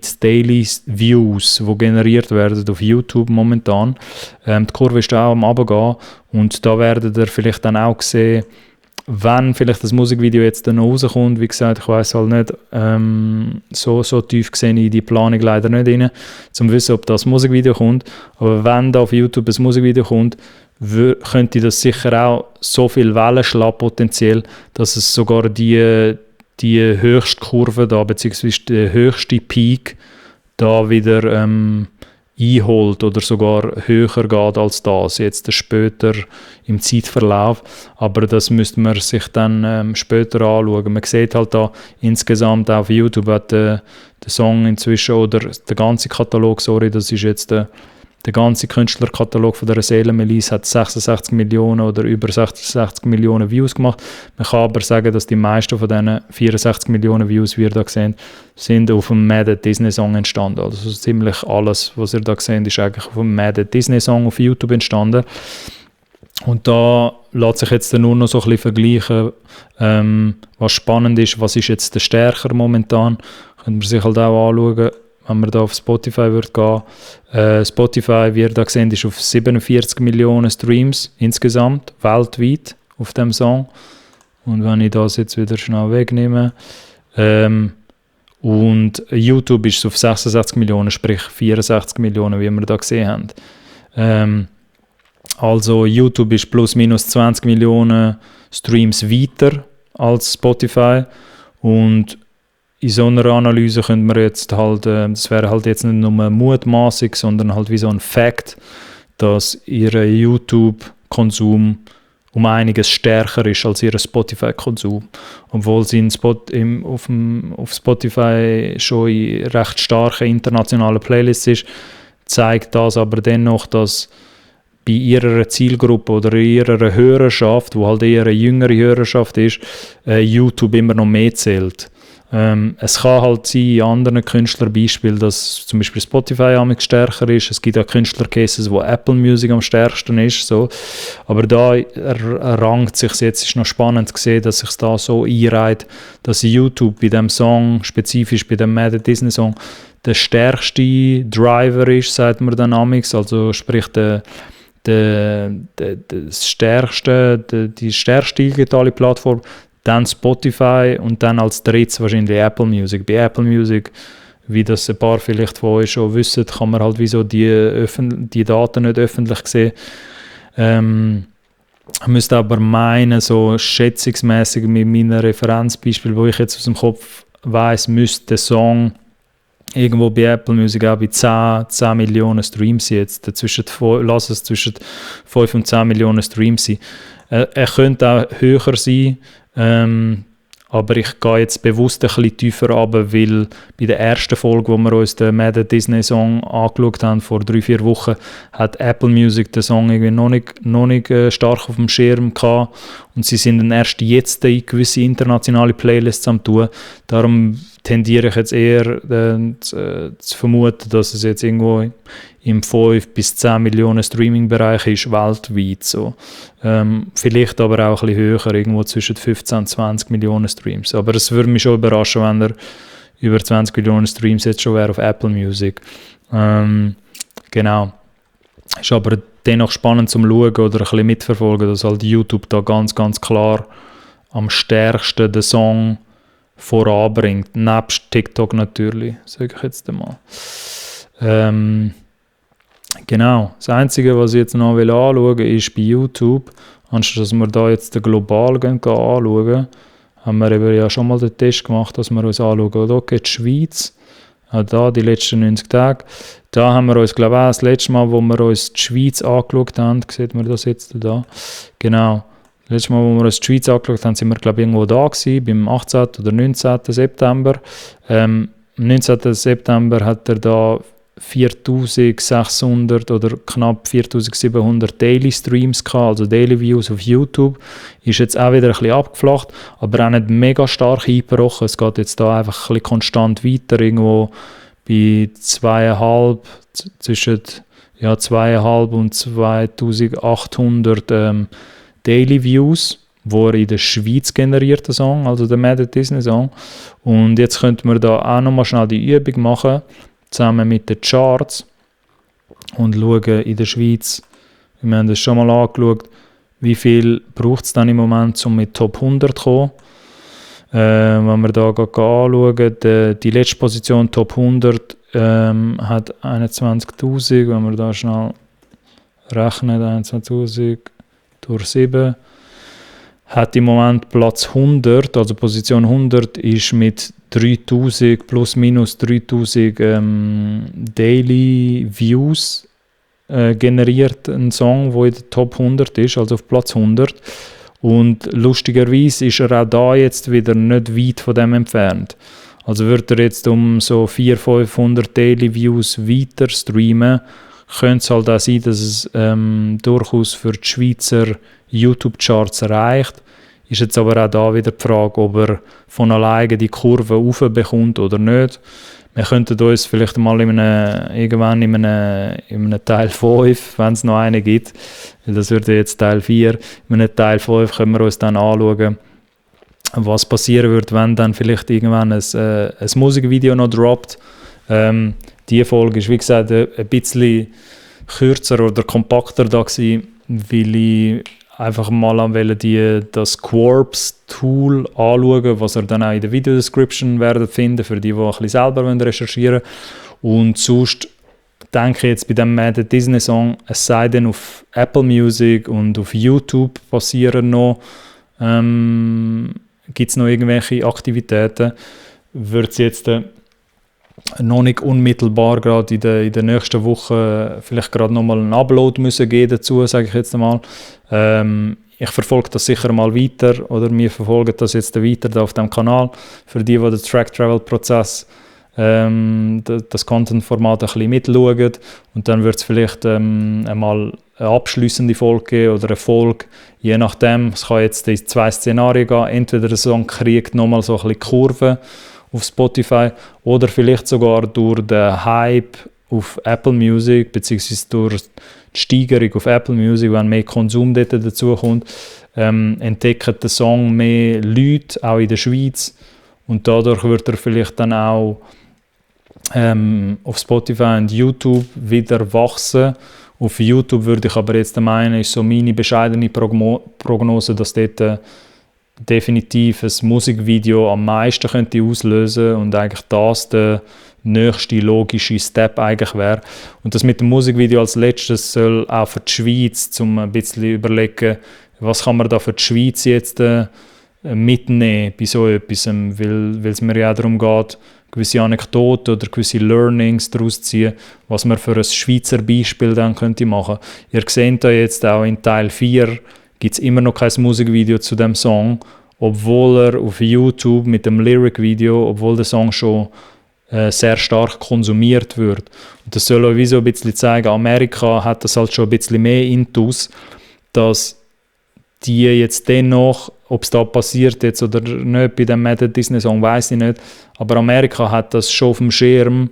Views, die generiert werden auf YouTube momentan. Die Kurve ist da am Runtergehen und da werdet ihr vielleicht dann auch sehen, wenn vielleicht das Musikvideo jetzt dann noch rauskommt. Wie gesagt, ich weiss halt nicht, so tief gesehen in die Planung leider nicht rein, um zu wissen, ob das Musikvideo kommt. Aber wenn da auf YouTube ein Musikvideo kommt, könnte das sicher auch so viel Wellen schlagen potenziell, dass es sogar die höchste Kurve da, beziehungsweise der höchste Peak da wieder einholt oder sogar höher geht als das, jetzt später im Zeitverlauf. Aber das müsste man sich dann später anschauen. Man sieht halt da insgesamt auf YouTube hat der Song inzwischen, oder der ganze Katalog, das ist jetzt der ganze Künstlerkatalog von der Seelenmilice hat 66 Millionen oder über 66 Millionen Views gemacht. Man kann aber sagen, dass die meisten von diesen 64 Millionen Views, wie ihr da seht, sind auf einem Mad at Disney Song entstanden. Also ziemlich alles, was ihr da seht, ist eigentlich auf einem Mad at Disney Song auf YouTube entstanden. Und da lässt sich jetzt nur noch so ein bisschen vergleichen, was spannend ist, was ist jetzt der stärker momentan. Könnte man sich halt auch anschauen, wenn man da auf Spotify wird gehen. Spotify, wie ihr da seht, ist auf 47 Millionen Streams insgesamt, weltweit, auf dem Song. Und wenn ich das jetzt wieder schnell wegnehme. Und YouTube ist auf 66 Millionen, sprich 64 Millionen, wie wir da gesehen haben. Also YouTube ist plus minus 20 Millionen Streams weiter als Spotify. Und in so einer Analyse könnte man jetzt halt, das wäre halt jetzt nicht nur Mutmaßung, sondern halt wie so ein Fact, dass ihr YouTube-Konsum um einiges stärker ist als ihr Spotify-Konsum. Obwohl sie auf Spotify schon in recht starken internationalen Playlists ist, zeigt das aber dennoch, dass bei ihrer Zielgruppe oder ihrer Hörerschaft, wo halt eher eine jüngere Hörerschaft ist, YouTube immer noch mehr zählt. Es kann halt sein, in anderen Künstlerbeispielen, dass zum Beispiel Spotify am stärker ist. Es gibt auch Künstlercases, wo Apple Music am stärksten ist. So. Aber da rankt sich jetzt, ist noch spannend zu sehen, dass sich da so einreiht, dass YouTube bei dem Song, spezifisch bei dem Mad at Disney Song, der stärkste Driver ist, sagt man dann amix. Also sprich die stärkste digitale Plattform, dann Spotify und dann als drittes wahrscheinlich Apple Music. Bei Apple Music, wie das ein paar vielleicht von euch schon wissen, kann man halt wieso die Daten nicht öffentlich sehen. Ich müsste aber meinen, so schätzungsmäßig mit meinen Referenzbeispielen, wo ich jetzt aus dem Kopf weiss, müsste der Song irgendwo bei Apple Music auch bei 10 Millionen Streams jetzt. Lass es zwischen 5 und 10 Millionen Streams sein. Er könnte auch höher sein, aber ich gehe jetzt bewusst ein bisschen tiefer runter, weil bei der ersten Folge, wo wir uns den Mad at Disney Song angeschaut haben, vor 3-4 Wochen, hat Apple Music den Song irgendwie noch nicht stark auf dem Schirm gehabt und sie sind dann erst jetzt in gewisse internationale Playlists am tun. Darum tendiere ich jetzt eher zu vermuten, dass es jetzt irgendwo im 5 bis 10 Millionen Streaming-Bereich ist, weltweit. So. Vielleicht aber auch ein bisschen höher, irgendwo zwischen 15 und 20 Millionen Streams. Aber es würde mich schon überraschen, wenn er über 20 Millionen Streams jetzt schon wäre auf Apple Music. Genau. Ist aber dennoch spannend zum Schauen oder ein bisschen mitverfolgen, dass halt YouTube da ganz, ganz klar am stärksten den Song voranbringt, nebst TikTok natürlich, sage ich jetzt einmal. Genau, das Einzige, was ich jetzt noch anschauen will, ist bei YouTube, anstatt dass wir da jetzt den global anschauen, haben wir eben ja schon mal den Test gemacht, dass wir uns anschauen, okay, die Schweiz, da die letzten 90 Tage, da haben wir uns, glaube ich, auch das letzte Mal, wo wir uns die Schweiz angeschaut haben, sieht man das jetzt da, genau, das letzte Mal, wo wir uns die Schweiz angeschaut haben, sind wir, glaube ich, irgendwo da gewesen, beim 18. oder 19. September. Am 19. September hat er da 4600 oder knapp 4700 Daily Streams gehabt, also Daily Views auf YouTube. Ist jetzt auch wieder ein bisschen abgeflacht, aber auch nicht mega stark eingebrochen. Es geht jetzt da einfach ein bisschen konstant weiter, irgendwo bei 2,5, zwischen 2,5 und 2800 Daily Views, wo er in der Schweiz generiert, der Song, also der Mad at Disney Song. Und jetzt könnten wir da auch nochmal schnell die Übung machen, zusammen mit den Charts und schauen in der Schweiz, wir haben das schon mal angeschaut, wie viel braucht es dann im Moment, um mit Top 100 zu kommen. Wenn wir da anschauen, die letzte Position Top 100 hat 21'000, wenn wir da schnell rechnen, 21'000 durch 7, hat im Moment Platz 100, also Position 100 ist mit 3000 plus minus 3000 Daily Views generiert, ein Song, der in der Top 100 ist, also auf Platz 100. Und lustigerweise ist er auch da jetzt wieder nicht weit von dem entfernt. Also wird er jetzt um so 400-500 Daily Views weiter streamen, könnte es halt auch sein, dass es durchaus für die Schweizer YouTube-Charts reicht. Ist jetzt aber auch da wieder die Frage, ob er von alleine die Kurve raufbekommt oder nicht. Wir könnten uns vielleicht mal irgendwann in einem Teil 5, wenn es noch einen gibt, weil das würde jetzt Teil 4, in einem Teil 5 können wir uns dann anschauen, was passieren würde, wenn dann vielleicht irgendwann ein Musikvideo noch droppt. Die Folge ist, wie gesagt, ein bisschen kürzer oder kompakter da gewesen, weil ich einfach mal das Quarbs-Tool anschauen, was ihr dann auch in der Videodescription werdet finden, für die ein bisschen selber recherchieren wollen. Und sonst denke ich jetzt bei dem Mad at Disney Song, es sei denn auf Apple Music und auf YouTube passieren noch, gibt es noch irgendwelche Aktivitäten, wird es jetzt noch nicht unmittelbar gerade in der nächsten Woche vielleicht gerade nochmal einen Upload müssen geben dazu, sage ich jetzt einmal. Ich verfolge das sicher mal weiter oder wir verfolgen das jetzt weiter da auf dem Kanal für die den Track-Travel-Prozess das Content-Format ein bisschen mitschauen und dann wird es vielleicht einmal eine abschliessende Folge geben oder eine Folge, je nachdem. Es kann jetzt in 2 Szenarien gehen. Entweder der Song kriegt nochmal so ein bisschen Kurve auf Spotify oder vielleicht sogar durch den Hype auf Apple Music beziehungsweise durch die Steigerung auf Apple Music, wenn mehr Konsum dort dazu kommt, entdecken den Song mehr Leute, auch in der Schweiz, und dadurch wird er vielleicht dann auch auf Spotify und YouTube wieder wachsen. Auf YouTube würde ich aber jetzt meinen, ist so meine bescheidene Prognose, dass dort definitiv ein Musikvideo am meisten könnte auslösen und eigentlich das der nächste logische Step eigentlich wäre. Und das mit dem Musikvideo als letztes soll auch für die Schweiz, um ein bisschen überlegen, was kann man da für die Schweiz jetzt mitnehmen bei so etwas, weil es mir ja darum geht, gewisse Anekdoten oder gewisse Learnings daraus ziehen, was man für ein Schweizer Beispiel dann könnte machen. Ihr seht da jetzt auch in Teil 4 gibt es immer noch kein Musikvideo zu dem Song, obwohl er auf YouTube mit dem Lyric-Video, obwohl der Song schon sehr stark konsumiert wird. Und das soll euch wie so ein bisschen zeigen, Amerika hat das halt schon ein bisschen mehr intus, dass die jetzt dennoch, ob es da passiert jetzt oder nicht bei dem Mad Disney Song, weiß ich nicht, aber Amerika hat das schon auf dem Schirm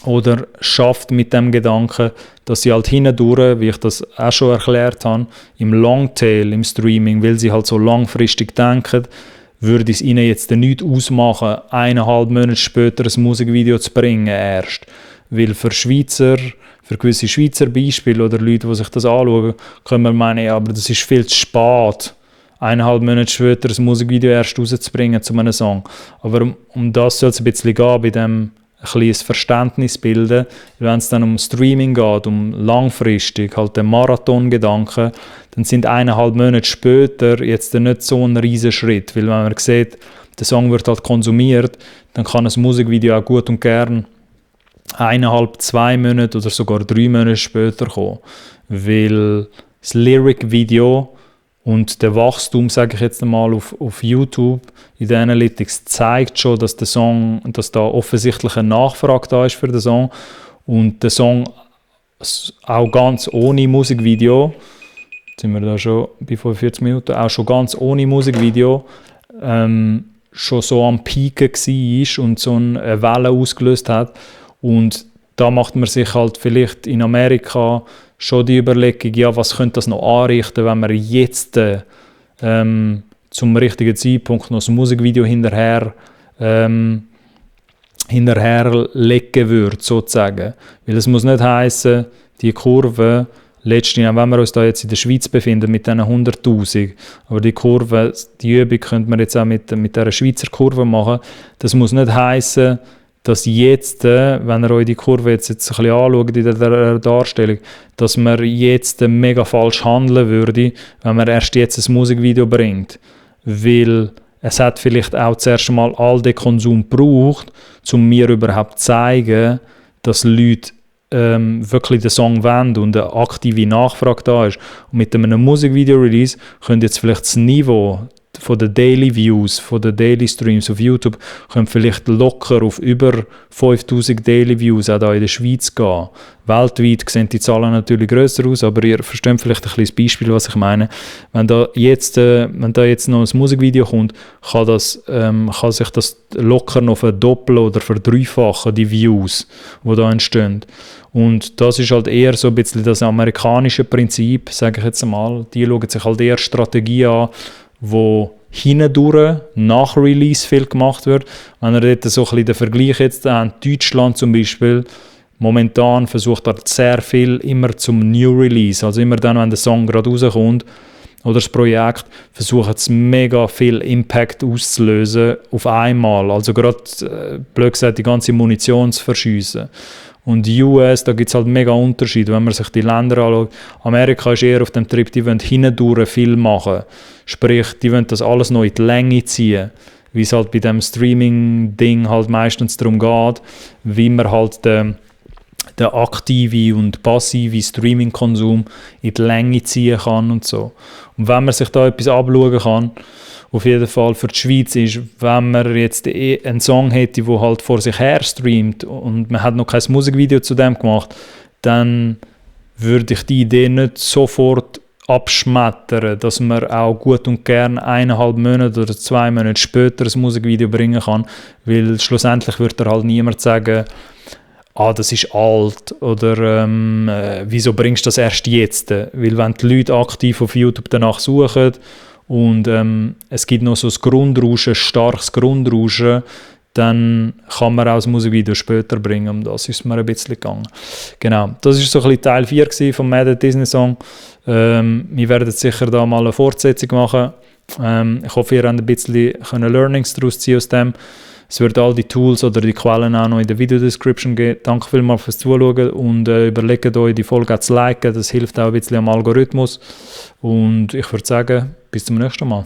oder schafft mit dem Gedanken, dass sie halt hindurch, wie ich das auch schon erklärt habe, im Longtail, im Streaming, weil sie halt so langfristig denken, würde es ihnen jetzt nichts ausmachen, 1,5 Monate später ein Musikvideo zu bringen erst. Weil für gewisse Schweizer Beispiele oder Leute, die sich das anschauen, können wir meinen, ja, aber das ist viel zu spät, 1,5 Monate später ein Musikvideo erst rauszubringen zu einem Song. Aber um das soll es ein bisschen gehen, bei dem ein kleines Verständnis bilden. Wenn es dann um Streaming geht, um langfristig, halt den Marathon-Gedanken, dann sind 1,5 Monate später jetzt nicht so ein riesen Schritt. Weil wenn man sieht, der Song wird halt konsumiert, dann kann ein Musikvideo auch gut und gern 1,5, 2 Monate oder sogar 3 Monate später kommen. Weil das Lyric-Video und der Wachstum, sage ich jetzt einmal, auf YouTube in den Analytics zeigt schon, dass da offensichtlich eine Nachfrage da ist für den Song. Und der Song auch ganz ohne Musikvideo, jetzt sind wir da schon bei 45 Minuten, auch schon ganz ohne Musikvideo, schon so am Piken war und so eine Welle ausgelöst hat. Und da macht man sich halt vielleicht in Amerika schon die Überlegung, ja, was könnte das noch anrichten, wenn man jetzt zum richtigen Zeitpunkt noch ein Musikvideo hinterher legen würde, sozusagen. Weil es muss nicht heissen, die Kurve, letztendlich, wenn wir uns da jetzt in der Schweiz befinden mit diesen 100'000, aber die Kurve, die Übung könnte man jetzt auch mit dieser Schweizer Kurve machen, das muss nicht heissen, dass jetzt, wenn ihr euch die Kurve jetzt ein bisschen anschaut in der Darstellung, dass man jetzt mega falsch handeln würde, wenn man erst jetzt ein Musikvideo bringt. Weil es hat vielleicht auch zuerst mal all den Konsum gebraucht, um mir überhaupt zu zeigen, dass Leute wirklich den Song wollen und eine aktive Nachfrage da ist. Und mit einem Musikvideo-Release könnt jetzt vielleicht das Niveau von den Daily Views, von den Daily Streams auf YouTube, können vielleicht locker auf über 5000 Daily Views auch hier in der Schweiz gehen. Weltweit sehen die Zahlen natürlich grösser aus, aber ihr versteht vielleicht ein kleines Beispiel, was ich meine. Wenn da jetzt noch ein Musikvideo kommt, kann sich das locker noch verdoppeln oder verdreifachen, die Views, die da entstehen. Und das ist halt eher so ein bisschen das amerikanische Prinzip, sage ich jetzt einmal. Die schauen sich halt eher Strategie an, wo hindurch nach Release viel gemacht wird. Wenn ihr dort so ein bisschen den Vergleich jetzt an Deutschland zum Beispiel, momentan versucht er sehr viel immer zum New Release, also immer dann, wenn der Song gerade rauskommt oder das Projekt, versucht es mega viel Impact auszulösen auf einmal, also gerade, blöd gesagt, die ganze Munition zu verschiessen. Und die US, da gibt es halt mega Unterschiede, wenn man sich die Länder anschaut. Amerika ist eher auf dem Trip, die wollen hindurch viel machen. Sprich, die wollen das alles noch in die Länge ziehen. Wie es halt bei dem Streaming-Ding halt meistens darum geht, wie man halt den aktive und passive Streaming-Konsum in die Länge ziehen kann und so. Und wenn man sich da etwas abschauen kann, auf jeden Fall für die Schweiz ist, wenn man jetzt einen Song hätte, der halt vor sich her streamt und man hat noch kein Musikvideo zu dem gemacht, dann würde ich die Idee nicht sofort abschmettern, dass man auch gut und gern 1,5 Monate oder 2 Monate später ein Musikvideo bringen kann, weil schlussendlich wird halt niemand sagen, das ist alt oder wieso bringst du das erst jetzt? Weil wenn die Leute aktiv auf YouTube danach suchen und es gibt noch so ein Grundrauschen, ein starkes Grundrauschen, dann kann man auch das Musikvideo später bringen. Um das ist mir ein bisschen gegangen. Genau, das war so ein bisschen Teil 4 vom Mad at Disney Song. Wir werden sicher da mal eine Fortsetzung machen. Ich hoffe, ihr habt ein bisschen Learnings daraus ziehen aus dem. Es wird all die Tools oder die Quellen auch noch in der Video-Description geben. Danke vielmals fürs Zuschauen und überlegt euch, die Folge zu liken. Das hilft auch ein bisschen am Algorithmus. Und ich würde sagen, bis zum nächsten Mal.